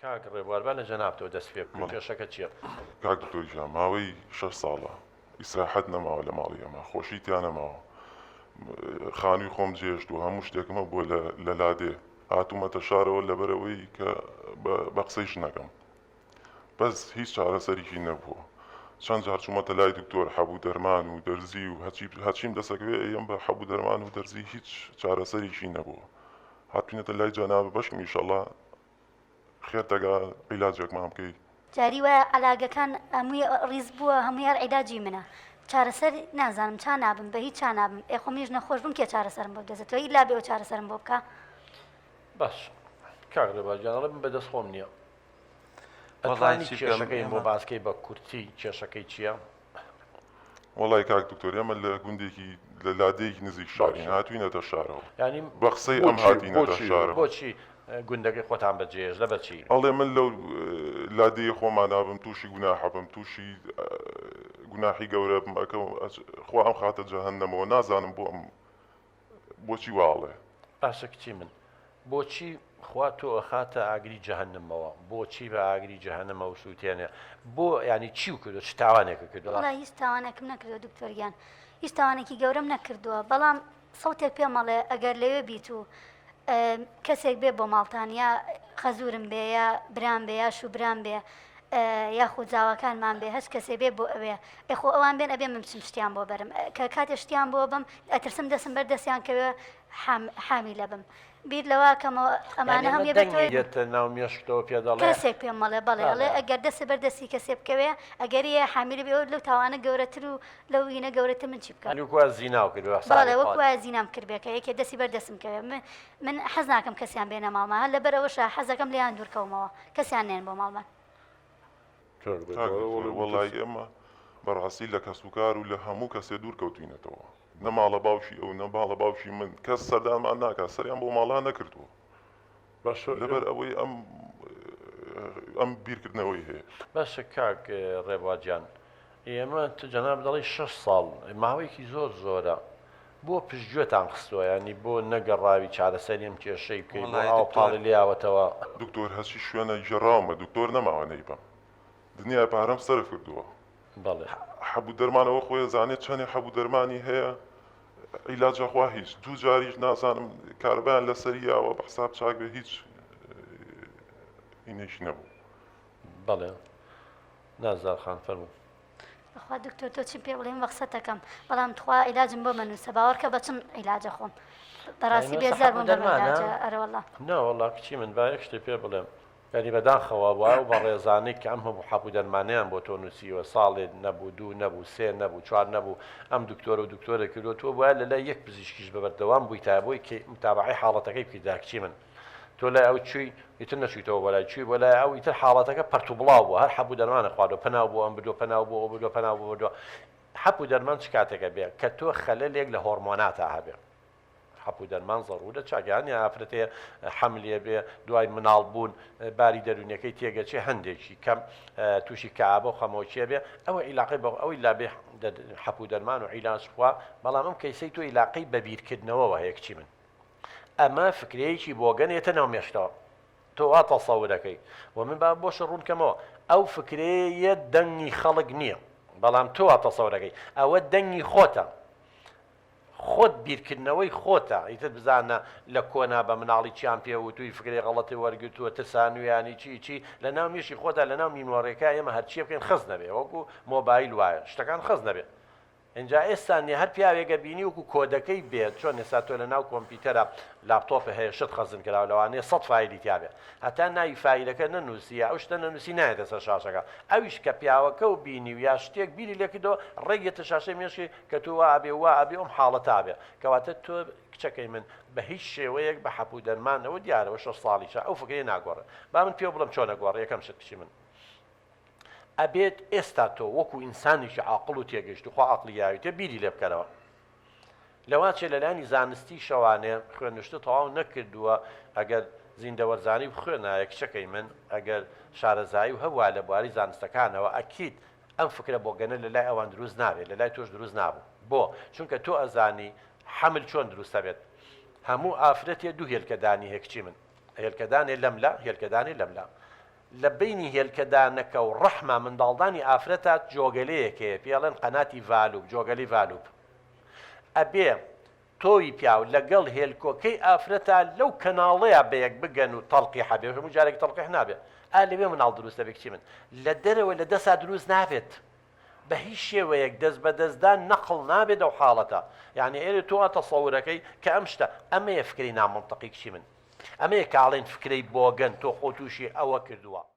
کاک ڕێبوار با لە جەنابتەوە دەست پێ بکەین بەڵێ. کێشەکە چیە؟ کاک دکتۆر گیان ماوەی شەش ساڵە ئیسراحەت نەماوە لە ماڵی ئێمە خۆشی تیا نەماوە خانووی خۆم جێشت و هەموو شتێکم هەبووە لە لە لادێ هاتوومەتە شارەوە لەبەرئەوەی کە بە قسەی ژنەکەم بەس هیچ چارەسەریکی نەبووە چەند جار چوومەتە لای دکتۆر حەبوو دەرمان و دەرزی و هەچی هەچیم دەسەکەوێ ئەیەم بە حەبوو دەرمان و دەرزی هیچ چارەسەریکی نەبووە هاتوینەتە لای جەنابت بەشکم ئیشەڵا خێر دەگا عیلاجێکمان بکەی. جاری وایە عەلاگەکان هەمووی ڕیز بووە هەمووی هەر عیلاجی منە چارەسەر نازانم چا نابم بە هیچ چا نابم ئێ خۆ منیش نەخۆش بووم کێ چارەسەرم بۆ بدەزێتەوە ئیلا بێ ئەو چارەسەرم بۆ بکا. باش کاک ڕێباز گیان ئەڵێ من بەدەست خۆم نییە وەڵای ئەتوانی چی بکەم کێشەکەیم بۆ ئێمە باس کەی بە کورتی کێشەکەی چییە؟ وەڵای کاک دکتۆر ئێمە لە گوندێکی لە لادێیەکی نزیک شارین باشە هاتوینەتە شارەوە یانی بە قسەی ئەم بۆچی هاتینەتە بۆچی شارەوە. بۆچی گوندەکەی خۆتان بەجێهێشت لەبەر چی؟ ئەڵێ من لەو لادێی خۆمانا بم تووشی گوناحە بم تووشی گوناحی گەورە بم ئەکەم خوا ئەم خاتە جەهەنەمەوە نازانم بۆ ئەم بۆچی وا ئەڵێ. باشە کچی من بۆچی خوا تۆ ئەخاتە ئاگری جەهەنمەوە بۆچی بە ئاگری جەهەنم ئەوسوتێنێ بۆ یانی چیو کردوە چ تاوانێکت کردوە. وەڵا هیچ تاوانێکم نەکردوە دکتۆر گیان هیچ تاوانێکی گەورەم نەکردوە بەڵام سەوتێک پێم ئەڵێ ئەگەر لەوێ بیت و کەسێک بێ بۆ ماڵتان یا خەزورم بێ یا برام بێ یا شوبرام بێ یاخود زاواکانمان بێ هەچ کەسێ بێ بۆ ئەوێ ئێ خۆ ئەوان بێن ئەبێ من بچم شتیان بۆ بەرم کە کاتێ شتیان بۆ بەم ئەترسم دەسم بەر دەستیان کەوێ حامیلە بم بیر لەوە کەمەوە ئەمانە یانی هەمووی ئەمە بێتەوە دەنگی دێتە ناو مێشکتەوە پێ دەڵێ کەسێک پێم مەڵێ بەڵێ ئەڵێ بەڵێ. ئەگەر دەستت بەر دەستی کەسێ بکەوێ ئەگەری هەیە حامیلە بی ئەوە لەو تاوانە گەورەتر و لەو هینە گەورەتر من چی بکەم یانی وەکو وایە زیناو کردبێ بە حسابی بەڵێ وەکو خۆت. وایە زینام کردبێ کە یەکێ دەستی بەر دەستم کەوێ من من حەز ناکەم کەسیان بێنە ماڵمان هەر لەبەر ئەوەشە حەزەکەم لێیان دوور کەومەوە کەسیان نێن بۆ ماڵمان. کاک دکتۆر وەڵایی ئێمە بەڕاستی لە کەسوکار و لە هەموو کەسێ دوور کەوتوینەتەوە نە ماڵە باوکی ئەو نە ماڵە باوکی من کەس سەردانمان ناکات سەریان بۆ ماڵا نەکردووە باشە لەبەر ئەوەی ئەم ئەم بیرکردنەوەی هەیە. باشە کاک ڕێبوار گیان ئێمە تۆ جەنابت دەڵێی شەش ساڵ ماوەیەکی زۆر زۆرە بۆ پشتگوێتان خستووە یانی بۆ نەگەڕاوی چارەسەری ئەم کێشەی بکەی بۆ وەڵای ئاوا دکتۆر. پاڵی لێیاوەتەوە. دکتۆر هەرچی شوێنە گێڕاومە دکتۆر نەماوە نەیبەم دنیای پارەم سەرف کردووە. بەڵێ. حەب و دەرمان ئەوە خۆی ئەزانێ چەنێ حەب و دەرمانی هەیە عیلاج ئەخوا هیچ دوو جاریش نازانم کارەبایان لەسەری یاوە بە حساب چاک بێ هیچ ئینێکی نەبوو. بەڵێ نازدار خان فەرموو. بەخوا دکتۆر تۆ چیم پێ بڵێی من بەقسەتەکەم بەڵام تخوا عیلاجم بۆ مەنوسە باوەڕکە بەچم عیلاجە خۆم بەڕاستی یانی بێزار حەب و بووم لەم دەرمانە؟ عیلاجە ئەرەوەڵا. نەوەڵا کچی من با یەک شتت پێ بڵێم یانی بەداخەوە بۆ ئەو بەڕێزانەی کە ئەم هەموو حەپ و دەرمانەیان بۆ تۆ نووسیوە ساڵێ نەبوو دوو نەبوو سێ نەبوو چوار نەبوو ئەم دکتۆرە و دکتۆرە کردووە تۆ بوایە لە لای یەک پزیشکیش بە بەردەوام بوویتایە بۆی کە متابەعەی حاڵەتەکەی بکردایە کچی من تۆ لای ئەو چووی ئیتر نەچوویتەوە بۆ لای چووی بۆ لای ئەو ئیتر حاڵەتەکە پەرت و بڵاو بووە هەر حەپ و دەرمانە خواردووە پەناو بۆ ئەم بردووە پەناو بۆ ئەو بردووە پەناو بۆ بردووە حەپ و دەرمان چ کاتێکە بێ کە تۆ خەلەلێک لە هۆرمۆناتا هەبێ حەپ و دەرمان زەڕورە چاکە هەنێ ئافرەتێ حەملێ بێ دوای مناڵ بوون باری دەروونیەکەی تێگەچێ هەندێکی کەم تووشی کەئابە و خەمۆکیە بێ ئەوە عیلاقەی بە ئەوەی لابێ حەپ و دەرمان و عیلاج خوا بەڵام ئەم کەیسەی تۆ عیلاقەی بە بیرکردنەوەوە هەیە کچی من ئەمە فکرەیەکی بۆگەن ێتە ناو مێشکتەوە تۆ وا تەسەورەکەی و من با بۆشە ڕوون کەمەوە ئەو فکرەیە دەنگی خەڵک نییە بەڵام تۆ وا تەسەورەکەی ئەوە دەنگی خۆتە خۆت بیرکردنەوەی خۆتە ئیتر بزانە لە کۆنا بە مناڵی چیان پێ وتووی فکرەی غەڵەتی وەرگرتووە ترسانویانی چی چی لە ناو مێشکی خۆتا لە ناو میمۆریەکە ئێمە هەرچیە بکەین خەست نەبێ وەکو مۆبایل وایە شتەکان خەست نەبێ ئینجا ئێستا نیە هەر پیاوێک ئەبینی وەکو کۆدەکەی بێت چۆن ئێستا تۆ لە ناو کۆمپیوتەرە لاپتۆپە هەیە شت خەزن کراوە لەوانەیە سەد فایلی تیابێ هەتا ناوی فایلەکە نەنووسی یا ئەو شتە نەنووسی نایەتە سەر شاشەکە ئەویش کە پیاوەکە و بینی و یا شتێک بیری لێکردەوە ڕێک یەتە شاشەی مێشکی کە تۆ وا ئەبێ وا ئەبێ ئەم حاڵەتە ئەبێ کەواتە تۆ کچەکەی من بە هیچ شێوەیەک بە حەپ و دەرمانەوە دیارەوە شەش ساڵیشە ئەو فکرەیە ناگۆڕێ با من پێو بڵێم چۆن ئەگۆڕێ یەکەم شت کچی من ئەبێت ئێستا تۆ وەکو ئینسانێکی عاقڵ و تێگەیشتوو خوا عەقڵی یاویتێ بیری لێ بکەرەوە لەواچێ لەلایەنی زانستی شەوانێ خوێنشتە تەواو نەکردووە ئەگەر زیندەوەرزانی بخوێنایە کچەکەی من ئەگەر شارەزایی و هەبوایە لە بواری زانستەکانەوە ئەکید ئەم فکرە بۆگەنە لە لای ئەوان دروست نابێت لە لای تۆش دروست نابوو بۆ چونکە تۆ ئەزانی حەمل چۆن دروست ئەبێت هەموو ئافرەتێ دوو هێلکەدانی هەیە کچی من هێلکەدانێ لەملا هێلکەدانێ لەملا. لە بەینی هێلکەدانەکە و ڕەحما منداڵدانی ئافرەتا جۆگەلەیەک هەیە پێی ئەڵێن قەناتی ڤالوپ، جۆگەلەی ڤالوپ. ئەبێ تۆوی پیاو لەگەڵ هێلکۆکەی ئافرەتا لەو کەناڵەیا بەیەک بگەن و تەڵقیح هەبێ، هەموو جارێک تەڵقیح نابێ، ئا لەوێ مناڵ دروست دەبێ کچی من. لە دەرەوە لە دەسا دروست نابێت. بە هیچ شێوەیەک دەست بە دەستدان نەقڵ نابێت ئەو حاڵەتە. یانی ئێرە تۆ وا تەسەورەکەی کە ئەم شتە، ئەمەیە فکرەی نامەنتقی کچی من. ئەمەیە کە ئەڵێن فکرەی بۆگەن تۆ خۆ تووشی ئەوە کردووە.